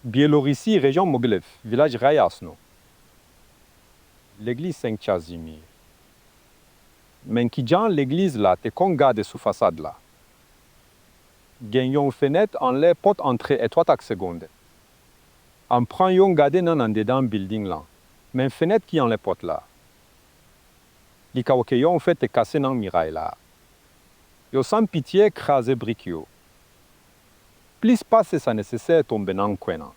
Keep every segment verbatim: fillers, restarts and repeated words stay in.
Byelorisi, rejyon Mogilev, vilaj Ryasno. Legliz Sen Kazimir. Men kijan legliz la te konn gade sou fasad la. Gen yon fenèt anlè pòt antre etwat ak segondè. Ann pran yon gade nan anndedan bilding lan. Men fenèt ki anlè pòt la. Li ka wè ke yon fè te kase nan miray la. Yo san pitye kraze brik yo. Plis pase sa nesesè tonbe nan kwen an.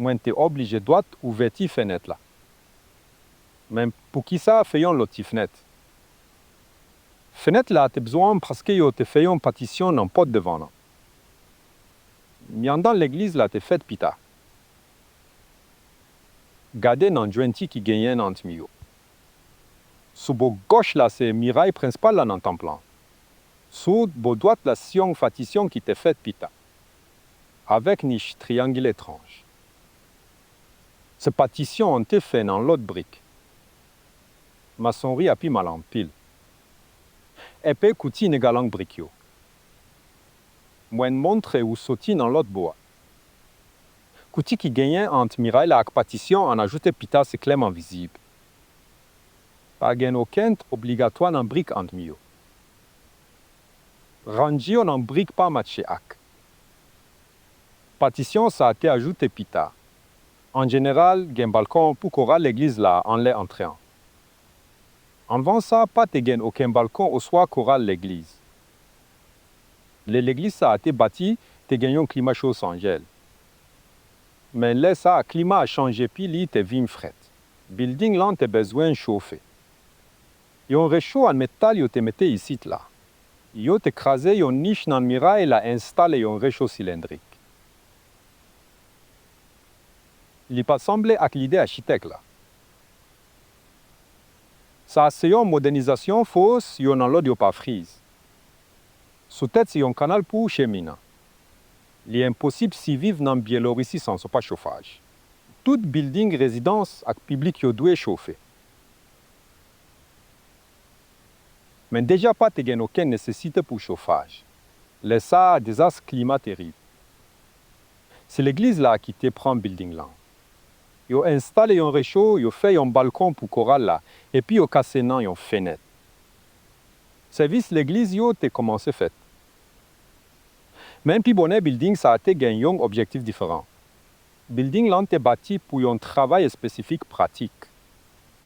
Mwen te oblije dwat ouvèti fenèt la. Men poukisa fè yon lòt ti fenèt? Fenèt la te bezwen paske yo te fè yon patisyon nan pòt devan an. Mi anndan legliz la te fèt pita. Gade nan jwenti ki genyen ant mi yo. Sou bò gòch la se miray prensipal la nan tanp lan. Sou bò dwat la se yon patisyon ki te fèt pita, avèk nich triyangil etranj. Se patisyon an te fè nan lòt brik. Masonri a pi mal anpil. Epe kouti nèg a lang brik yo. Mwen montre ou soti nan lòt bò a. Kouti ki genyen ant miray la ak patisyon an ajoute pita se klèman vizib. Pa gen okenn obligatwa nan brik ant mi yo. Ranje yo nan brik pa matche ak. Patisyon sa a te ajoute pita. An jeneral, gen balkon pou koral legliz la anlè antre an. Anvan sa, pa te gen okenn balkon oswa koral legliz. Lè legliz sa a te bati, te gen yon klima cho san jèl. Men lè sa a, klima a chanje epi li te vin frèt. Bilding lan te bezwen chofe. Yon recho an metal yo te mete isit la. Yo te kraze yon nich nan miray la, enstale yon recho silendrik. Li pa sanble ak lide achitèk la. Sa se yon modènizasyon fòs yo nan lòd yo pa friz. Sou tèt se yon kanal pou chemine. Li enposib siviv nan Byelorisi san se pa chofaj. Tout bilding rezidans ak piblik yo dwe chofe. Men deja pa te gen okenn nesesite pou chofaj. Lè sa a, dezas klima terib. Se legliz la ki te pran bilding lan. Yo enstale yon recho, yo fè yon balkon pou koral la, epi yo kase nan yon fenèt. Sèvis legliz yo te kòmanse fèt. Men pi bonè, bilding sa a te gen yon objektif diferan. Bilding lan te bati pou yon travay espesifik pratik.